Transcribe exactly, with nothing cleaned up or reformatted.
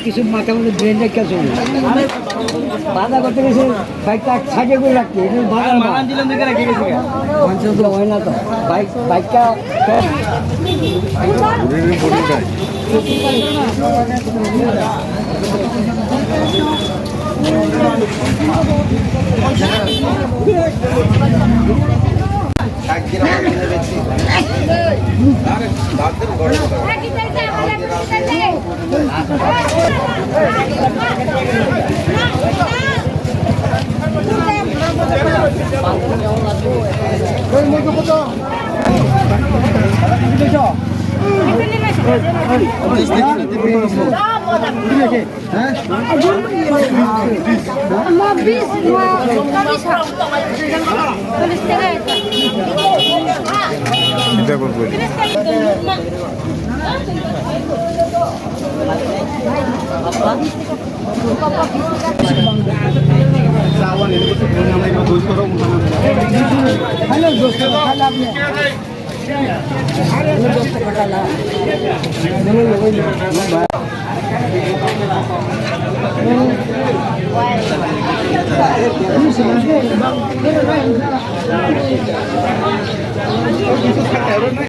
কিছু মাথা মধ্যে ব্রেন একটা চলে। বাধা করতে গেছে, বাইকটা সাইডে করে রাখতে, এটা বাধা না। মানুষের তো হয় না তো। বাইক, বাইকটা